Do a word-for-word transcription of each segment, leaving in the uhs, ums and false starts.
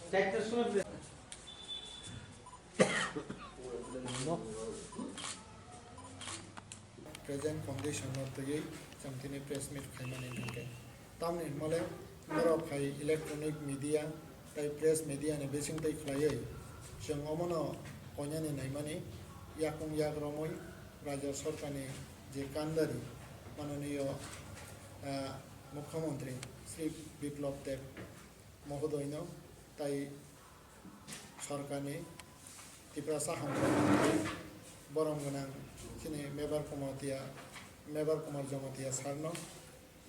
Present condition no twiwi chwng tini press meet khaimani hwnkhe. Tamni hwnmale norok hai electronic media tei press media ni bisingtwi khlaiwi chwng omono koinani naimani yakung yak romwi Rajya Sorkarni je kandari mananiyo, ah, Mukhyamantri Shri Biplab Deb mohodoino tei Sorkarni Tiprasa Hamkrai borom gwnang chini Mebar Kumatia, Mebar Kumar Jamatia sarno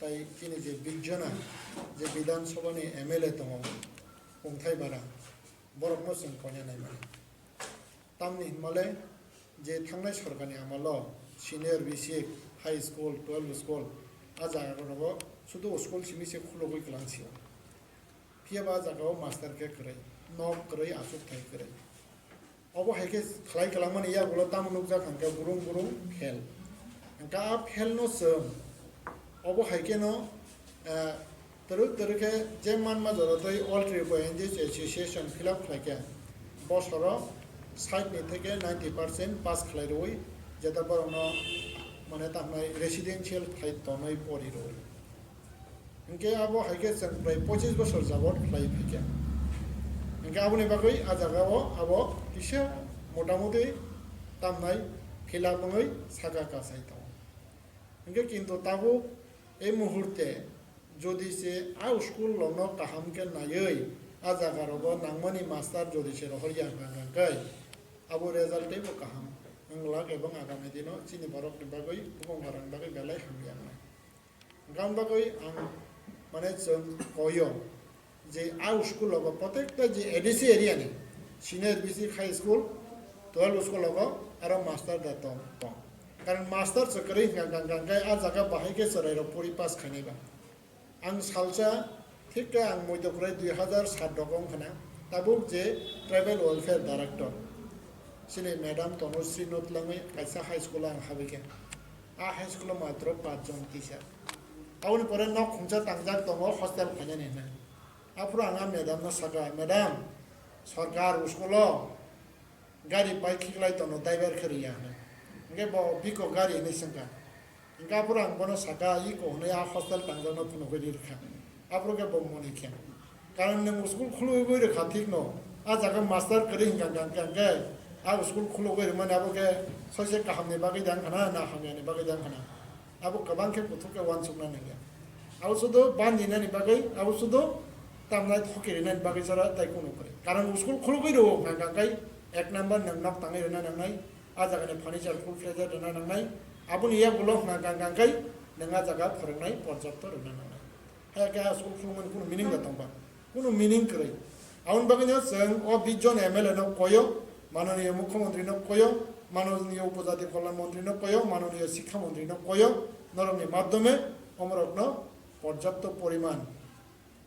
tei chini je bijjona je Bidhan Sabhani M L A tongo Kungthai Bara, borokno chwng koina naimani. Tamni hwnmale je thangnai sorkarni amalo senior basic, high school, twelve school, a jagao sudu school simi se khulogwi kwlangsio. Phiya ba jagao master khe kwrwi, nok kwrwi, achuk thai kwrwi. Obo hai khe khlai kwlangmani yagulo tamo nukjak hwnkhe burung burung fail. Hwnkhe a fail no chwng obo hai kheno, eh, twrwk twrwk khe je manma jora tei All Tripura N G O Association fill up khlai khe bosoro sait ni theke ninety percent pass khlai rwi, jeta borokno mane tamnai residential khlai tonwi pori rwi. Hwnkhe abo hai khe chwng prai pochis bosor jabot khlai phaikha. Hwnkhe aboni bagwi a jagao abo kisa motamuti tamnai fill up wngwi saka kasai tongo. Hwnkhe kintu tabuk ei muhurte jodi se a school rokno kaham khe naiwi a jaga rogo nangmani master jodi se rohorya hwnkha hwnkhe abo result teibo kaham wng glak ebong agami dino chini borokni bagwi bukung barani bagwi belai hamya wngnai. Hwnkhe aboni bagwi ang mane chwng koyo je a school rogo protekta je A D C area ni senior basic high school, twelve school rogo aro master da tong tong. Karon master se kwrwi hwnkha hwnkha hwnkhe a jaga bahai khe chwrai rok puri pass khainai ba. Ang salsa thik khe ang moito kwrwi dui hazar sat rogo wngkha na tabuk je tribal welfare director chini madam Tanusri no twlangwi kaisa high school o ang habwi kha. A high school o matro pach jon teacher. Aboni pore nok khungsa tangjak tongo hostel khainani hinwi. Aphuru ang a madam no sakha, "Madam, sorkar school o gari pai khiklai tono, driver khe riya," hinwi. Hwnkhe bo biko gari hinwi swngkha. Hwnkhe aphuru ang bono sakha, "Iko hinwi a hostel tangjakno phunugwi rirwkha." Aphuru khe bo moni khe. Karon nwng school khulugwi rwkha thikno, a jaga master kwrwi hwnkha hwnkha hwnkhe, a school khulugwi rwmani abo khe soise kahamni bagwi da wngkha na, na hamyani bagwi da wngkha na? Abo kwbang khe kuthuk khe uansukna nangya. Abo sudu bandinani bagwi, abo sudu tamnai thoki rinani bagwi chara tai kunu kwrwi. Karon school khulugwi rwo hwnkha hwnkha khe ek number nwng nok tangwi rwna nangnai, a jagani furniture full fledged rwna nangnai, aboni yagulo hwnkha hwnkha khe nwng a jaga phwrwngnai porjapto rwna nangnai. Hai khe a school khulumani kunu meaning da tongba? Kunu meaning kwrwi. Aboni bagwino chwng o bish jon M L A no koyo, mananiya mukhyamantri no koyo, mananiya upojati kalyan mantri no koyo, mananiya sikha mantri no koyo, norokni madhyome omorokno porjapto poriman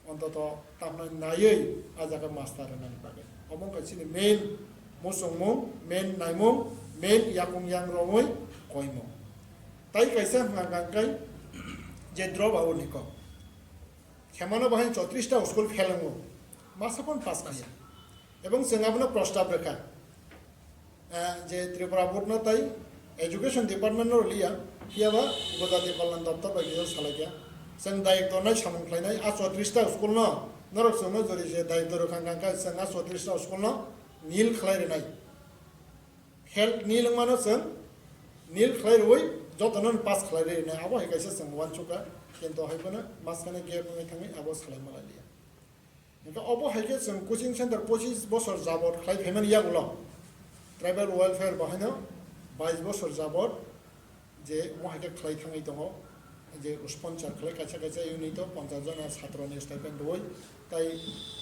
ontoto tamnai naiwi a jaga master rwnani bagwi. Omo wngkha chini main muchungmung, main naimung, main yakung yang romwi koimung. Tai kaisa hwnkha hwnkha khe je drop out ni kok. Khemano bahai chotris ta school fail wngo, masa phone pass khaya. Ebong chwng abono prostab rwkha, eh, je Tripura Board no tai Education Department no rwliya, phiyaba Gojati Kalyan Doptor bai kisa salaikha. Chwng dayok dornai samung khlainai a chotris ta school no, norok chwngno jori je dayok doro khang khang kha chwng a chotris ta school no nil khlai rwnai. Health nil wngmano chwng nil khlai rwui jotono pass khlai rwi rwnai, abo hai kaisa chwng uansukha, kintu hai phano maskane gap wngwi thangwi abo salai malai liya. Hwnkhe obo hai khe chwng coaching center pochis bosor jabot khlai phaimani yagulo tribal welfare bahaino bais bosor jabot je mo hai khe khlai thangwi tongo. Je sponsor khlai kaisa kaisa unit o ponchas jona satro ni stipend rwui, tai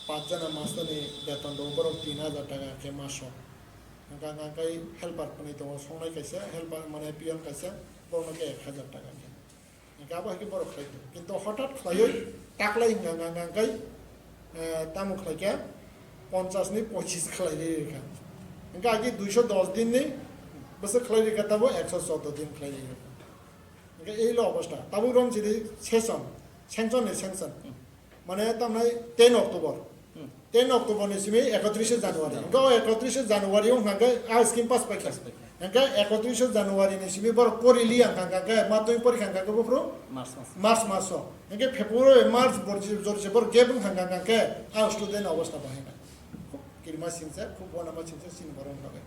pach jona master ni beton rw borok tin hajar taka khe maso. Hwnkha hwnkha khe helper phwnwi tongo, songnai kaisa helper mane peon kaisa, borokno khe ek hajar taka khe. Hwnkha abo hai khe borok khlai tongo. Kintu hothat khlaiwi taklai hwnkha hwnkha khe, eh, tamo khlai khe ponchas ni pochis khlai rwi rwkha. Hwnkha agi duiso dos din ni bwswk khlai rwkha, tabo ekso choudo din khlai rwi rwkha. Hwnkhe ei lo obostha. Tabuk rong chini session, sanction ni sanction. Mane tamnai ten October. Ten October ni simi ekotrishe January. Hwnkhe o ekotrishe January wng kha khe a scheme pass paikha. Hwnkhe ekotrishe January ni simi borok pori li ang kha khe, matwi pori kha khe buphuru March mas. March maso. Hwnkhe February, March, borji, jorji borok gap wng kha khe a student obostha bahai na. Khub kirima singsa, khub wanama singsa chini borok wng kha khe.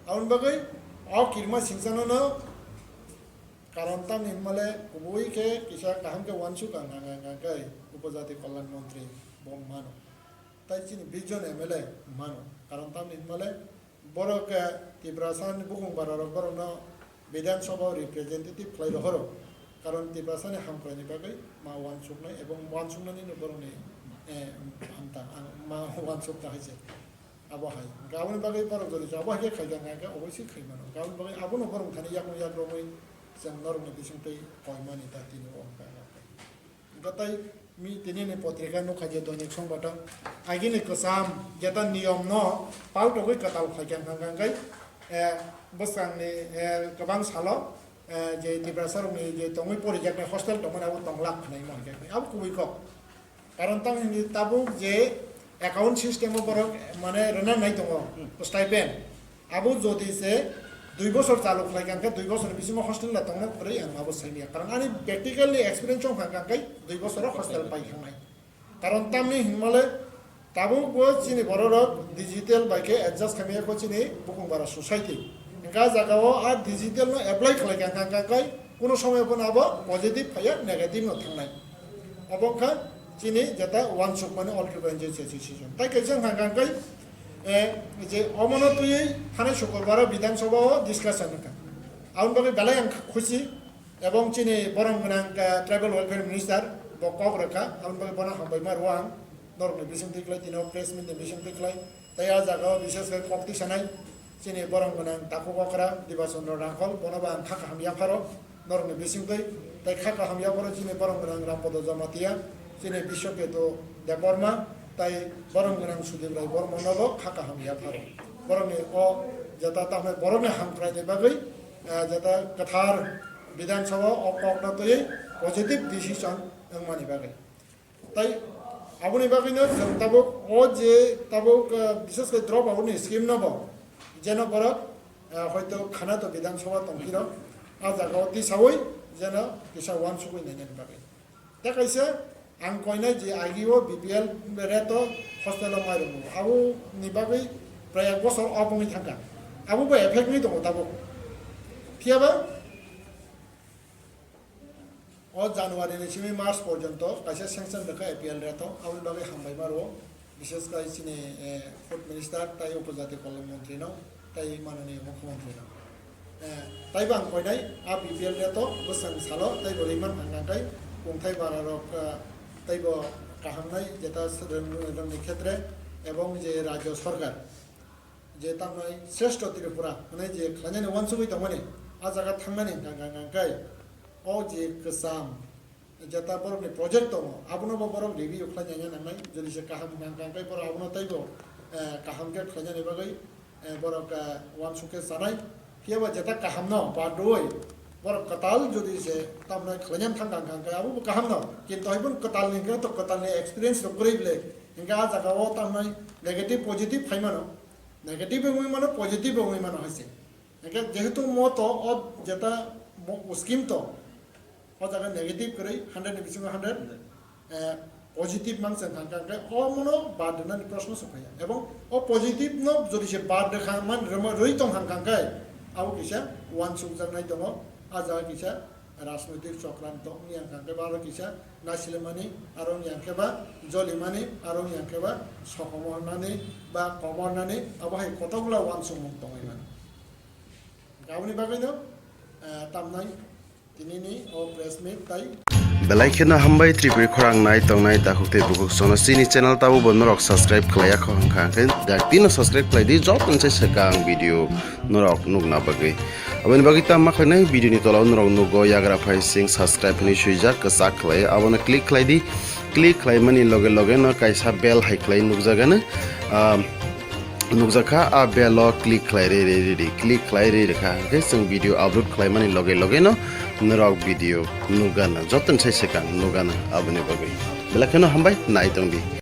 Aboni bagwi o kirima singsa no no karon tamni hwnmale kubui khe kisa kaham khe wansuk ang kha khe upojati kolyan montri bo mano. Tai chini vision M L A mano. Karon tamni hwnmale borok, eh, Tiprasa ni bukung bara rok borok no Bidhan Sabha o representative khlai rohoro. Karon Tiprasa ni hamkrai ni bagwi ma wansuknai ebong wansuknani no borok ni, eh, hamta ang ma wansuk ta hai se. Abo hai. Hwnkhe aboni bagwi borok jodi abo hai khe khai kha hwnkhe oboisi khai mano. Hwnkhe aboni bagwi abono borok thani yakung yak romwi chwng norok ni bising twi koi mani ta tini o hwnkhe. Hwnkhe tai mi tini ni potrika nukha je Doinik Songbaton. Agini kwcham jeta niyom no paltogwi kwtal khlai kha hwnkha hwnkhe, eh, bwskang ni, eh, kwbang salo, eh, je Tiprasa rok ni je tongwi porijaknai hostel tongmani abo tonglak khwlai ma hwnkhe abo kubui kok. Karon tang hini tabuk je account system o borok mane rwna nai tongo stipend. Abo jodi se dui bosor chalu khlai kha khe dui bosor bisingo hostel da tongna kwrwi ang abo sai manya. Karon ani practically experience wng kha khe dui bosoro hostel pai khangnai. Karon tamni hinmale tabuk bo chini bororok digital bai khe adjust khamya kho chini bukung bara society. Hwnkhe a jagao a digital no apply khlai kha khe kuno somoy bono abo positive phaiya negative no thangnai. Obo wngkha chini jeta wansukmani All Tripura N G O Association. Tai kaisa wngkha hwnkhe, eh, je omono twiwi thanai Sukurbaro Bidhan Sabha o discussion wngkha. Aboni bagwi belai ang khusi ebong chini borok gwnang, eh, Tribal Welfare Minister bo kok rwkha, aboni bagwi bono hambai ma rwo ang, norokni bising twi khlai tino press meet ni bising twi khlai. Tai a jagao bishesh khe kok tisanai chini borok gwnang takhuk okra Diba Chandra Rangkhol, bono bo ang kha kaham yapharo norokni bisingtwi, tai kha kaham yapharo chini borok gwnang Rampodo Jamatia, chini Biswaketu Debbarma, tai borok gwnang Sudip Rai Borma nobo kha kaham yapharo. Borokni o jeta tamhai borokni hamkraini bagwi, ah, jeta kwthar Bidhan Sabha o kokno twiwi positive decision wngmani bagwi. Tai aboni bagwino chwng tabuk o je tabuk, ah, bishesh khe drop out ni scheme no bo jeno borok, ah, hoito khana to Bidhan Sabha tongphiro a jaga o tisaui jeno kisa wansugui nainani bagwi. Tei kaisa ang koinai je agi o B P L rate o hostel o mai rwgo, abo ni bagwi prai ek bosor off wngwi thangkha, abo bo effect wngwi tongo tabuk. Phiyaba O January ni simi March porjonto kaisa sanction rwkha A P L rate o, aboni bagwi hambai ma rwo, bishesh khai chini, eh, Food Minister tai Upojati Kalyan Montri no tai mananiya Mukhyamantri no. Eh, taibo ang koinai a B P L rate o bwswng salo taibo rwimani hwnkhai kungthai bara rok, eh, taibo kaham nai jeta rwng-, rwngni khetre ebong je Rajya Sarkar je tamnai Shrestho Tripura hwnwi je khlainani uansugwi tongmani, a jaga thangnani hwnka hwnka hwnka khe o je kwcham jeta borokni project tongo, abono bo borok review khlaina nangnai, jodi se kaham hwnka hwnka khe borok abono teibo, eh, kaham khe khlainani bagwi, eh, borok, eh, uansuk khe chanai, phiya ba jeta kahamno bad rwui borok kwtal jodi se tamnai khlainani thangkha hwnka hwnka khe abo bo kahamno, kintu hai phano kwtalni hwnka to kwtalni experience rok kwrwi bwle, hwnka a jaga o tamnai negative positive phai mano. Negative wngwi mano, positive wngwi mano hai se. Hingke jehetu mo to o jeta mo scheme to, o jaga negative kwrwi hundred ni bisingo hundred, eh, positive mang chwng thang kha, hingke o mono bad rwnani proshno se phaiya. Ebong o positive no jodi se bad rwkha man rwma rwi tong thang kha, hingke abo kisa uansukjaknai tongo, a jaga kisa rajnoitik chokranto wngya hwnkha khe ba aro kisa nasilimani, aro wngya khe ba jolimani, aro wngya khe ba sokomornani ba komornani, abo hai kotokgwla uansukmung tongwi mano. Aboni bagwino, eh, tamnai tinini o press meet tai. Belai kheno hambai Tripuri khorang nai tongnai takhuk tei bukhuk sono chini channel tabo bo norok subscribe khlaiya kho hwnkha hwnkhe dak tino subscribe khlai di joto se swkang video norok nukna bagwi. Aboni bagwi tamo khlainai video ni tola o norok nugo yagra phai sing subscribe hinwi swijak kwchak khlai abono click khlai di, click khlai mani loge loge no kaisa bell hai khlai nukjagano, ah, nukjakha a bell o click khlai re re re re click khlai re rekha hwnkhe chwng video upload khlai mani loge loge no norok video nukgana joto sai swkang nukgana aboni bagwi belai kheno hambai nai tong di.